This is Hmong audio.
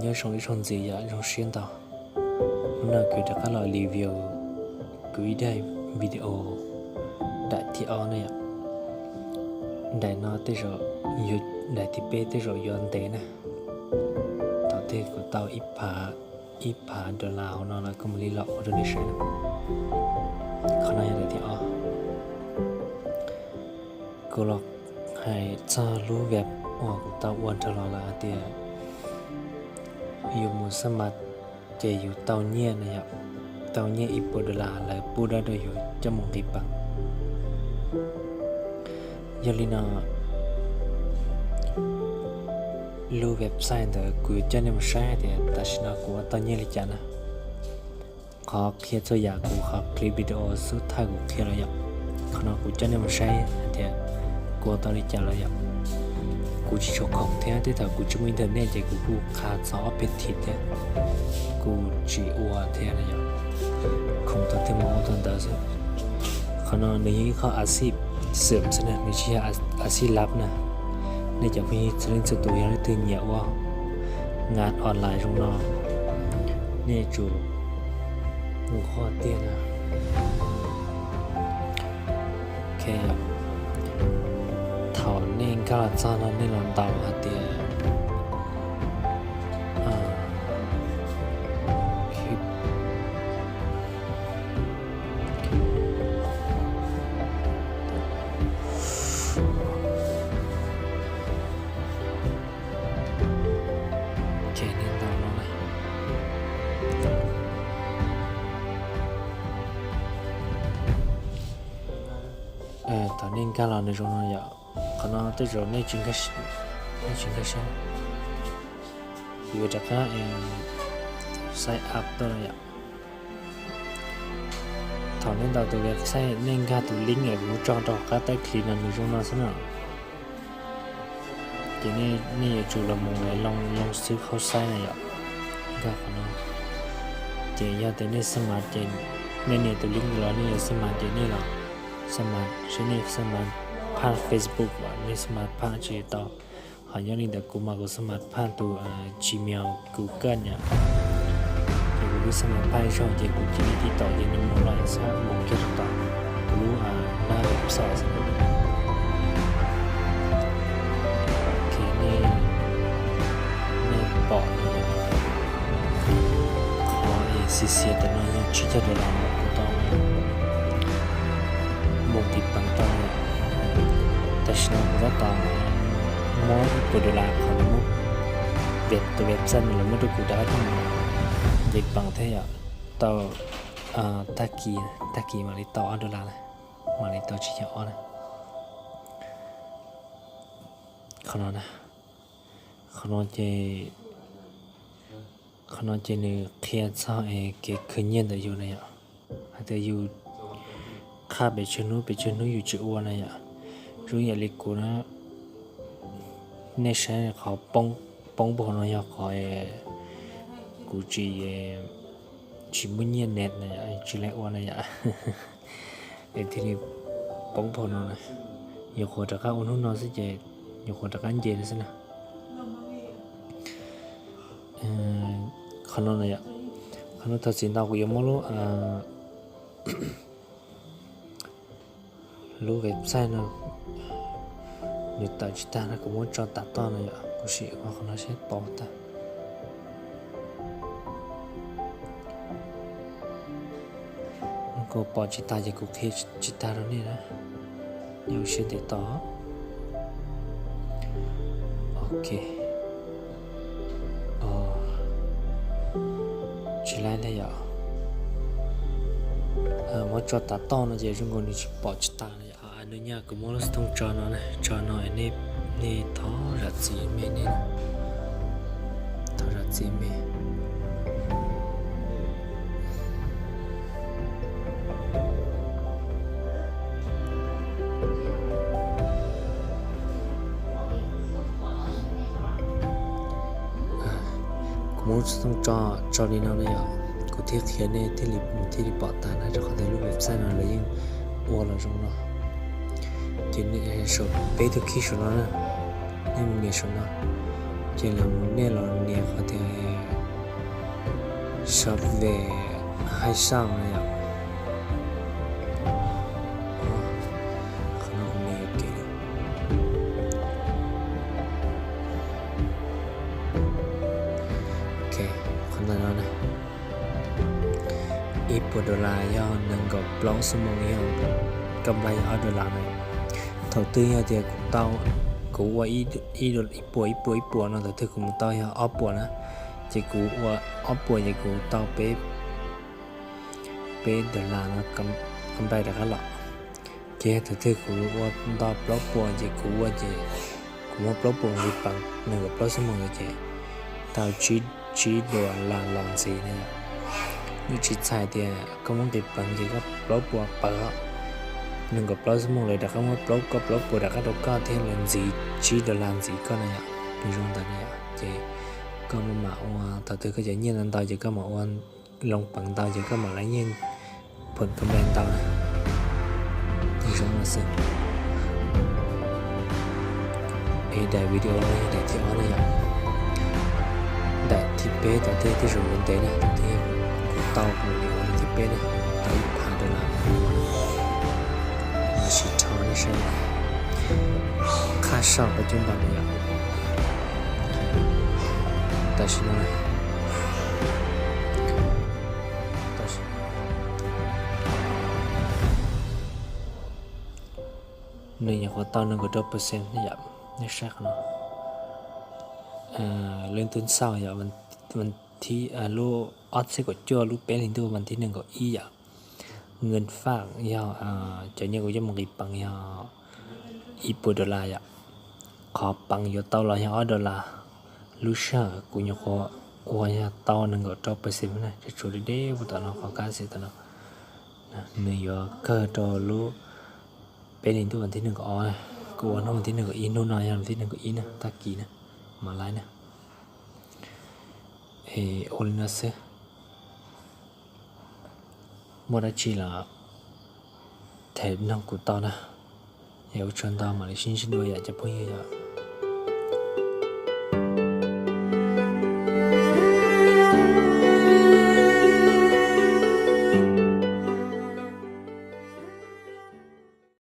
Nyob zoo ib zaug ntxiv yom, zoo siab ntau. Hnub no kuv rov qab los review kuv ib daim video daim thib ob na yom. Daim no tej zaum, daim thib peb tej zaum yuav ntev na. Thaum twg kuv tau ib phav, ib phav dollar hauv no lawm kuv mam li los ua rau nej saib na. Qhov no yog daim thib ob. Kuv los hais txog lub web uas kuv tau ua dhau los lawm hais tias yus mus xab mas ces yus tau nyiaj na yom, tau nyiaj ib puas dollar lawv pub dawb rau yus coj mus nqis peev. Yog li no, lub website ntawd kuv yuav coj nej mus saib hais tias tam sim no kuv ua tau nyiaj li cas na. Qhov qhia txhua yam kuv qhov clip video xub thawj kuv qhia los yom. Qhov no kuv coj nej mus saib hais tias kuv ua tau li cas los yom. Kuv tsis tshua khoom thiab, tej thaum kuv tsis muaj internet ces kuv kuj qha txog ob peb thiv thiab, kuv tsis ua thiab los yom. Khoom tau twg mas ua tau ntawd xwb. Qhov no nws yog ib qho a xij xwm xwb na, nws tsis yog a xij lab na. Nej cov phooj ywg txhua leej txhua tus yog leej twg nyiam ua nga online zoo no, nej yuav tsum nqua tiag na. Ok, thaum nej nkag los txog no nej los ntaus hais tias Thaum nej nkag los nws zoo no yom. Qhov no tej zaum nej tsis nkag, nej tsis nkag siab, yuav rov qab sign up tuaj no yom. Thaum nej ntaus tus website nej nkag tus link es kuv tso rau qab tawb clip no nws zoo no xwb na. Ces nej yuav tsum los mus loo, loo xwb hauv xais na yom. Nkag qhov no. Ces yog tias nej xab mas ces nej nias tus link los nej yuav xab mas ces nej los xab mas, seb nej xab mas phaj Facebook los nej xab mas phaj tsis tau. Ho yog li ntawd kuv mas kuv xab mas phaj tus Gmail Google yom. Ces kuv twb xab mas phaj ib zaug ces kuv cia li tib tau ces nws mus los xab mus kiag rau tom kuv lub website xwb. Ok, nej pom qhov xiav xiav ntawm no yog tsib caug dollar uas kuv tau mus nqis peev tau. Tam sim no kuv tab tom muab ib puas dollar qhov muab tus website no los muab rau kuv rov qab coj mus nqis peev thiab yom. Tau tag kis, tag kis mam li tau ob dollar na, mam li tau tsib caug ob na. Qhov no na, qhov no ces, qhov no ces nws qhia txog es kev khwv nyiaj ntawm yus na yom. Hais tias yus qhaj pes tsawg hnub pes tsawg hnub yus tsis ua na yom. Zoo yam li kuv na, nej saib qhov poob poob puag no yog qhov kuv tsis, tsis muaj nyiaj net na yom, tsis laib ua na yom. Es thiaj li poob puag no na. Nyuam qhuav rov qab ua hnub no xwb ces nyuam qhuav rov qab nce no xwb na. Qhov no na yom, qhov no thaum txiv ntau kuv yuav muab lub, lub website no nws tawm tsis tag no kuv muab tso tas toj no yom, kuv sim ua qhov no seb pom tag. Kuv pom tsis tag ces kuv qhia tsis tag rau nej na. Nej ua siab ntev tos. Ok. Tsis laib li yom. Muab tso tas toj no ces zoo nkaus nws tsis pom tsis tas li. Nws nyaj kuv muab lub xov tooj tso no, tso no, nej thov zam txim me, nej thov zam txim me. Kuv muab lub xov tooj tso li no na yom, kuv thiaj qhia nej thiaj li, thiaj li pom tas na, rau qhov tias lub website no lawv yeej ua los zoo no. Ces nej saum peb tug khib saum no na, nej mus nias saum no, ces lawv mus nej los nias qhov tias Sawv daws hais xaus no yom. Qhov no kuv me yuav kev. Ok, qhov ntawm no na, ib puas dollar yog nees nkaum plaub xuab moos yog kam nplai yog ob dollar na. Thaum twg yog tias kuv tau, kuv ua ib, ib puas ib puas ib puas no, thaum twg kuv mus tau yog ob puas na, ces kuv ua ob puas ces kuv tau peb, peb dollar no kam nplai rov qab los. Ces thaum twg kuv ua nto plaub puas ces kuv ua ces kuv muab plaub puas nqis peev nees nkaum plaub xuab moos ntawd ces tau tsib dollar los ntxiv na yom. Nws tsis txhais tias koj muab nqis peev ces koj plaub puas pawv, nees nkaum plaub xuab moos lawv rov qab muab plaub, koj plaub puas rov qab rau koj thiab lawv ntxiv tsib dollar ntxiv koj na yom. Nws zoo ntawd na yom. Ces koj mam ua, thaum twg koj cov nyiaj ntau ntau ces koj mam ua loo peev ntau ces koj mam lawv nyiaj phom kam nplai ntau na. Nws zoo no xwb. Es daim video no yog daim thib ob na yom. Daim thib peb tau tej tej zaum yuav ntev na, tau kuv li ua daim thib peb na, tau ib phav dollar. Los sis rho nej saib, qhab saum peb cub npas na yom. Tam sim no, tam sim no nws nyuam qhuav tau nees nkaum rau percent ne yom. Nej saib qhov no, lub ntuj xauj yom, lub ob txhiab kaum cuaj lub peb hlis ntuj vas thib nees nkaum ib yom. Nqi faj yog cov nyiaj kuv coj mus nqis peev yog ib puas dollar yom. Qhov peev yuav tau los yog ob dollar. Lub sij hawm kuv nyuam qhuav ua yog tau nees nkaum rau percent na, tshuav deb deb puag tom no qhov kab xim tom no. Nws yuav kawg rau lub peb hlis ntuj vas thib nees nkaum ob, kuv ua hnub vas thib nees nkaum ib, hnub no yog vas thib nees nkaum ib na, tag kis na, mam laiv na. Es ua li no xwb. Muaj dab tsi los them nug kuv tau na. Es ua tsaug ntau, mam li sib ntsib dua yom cov phooj ywg yom.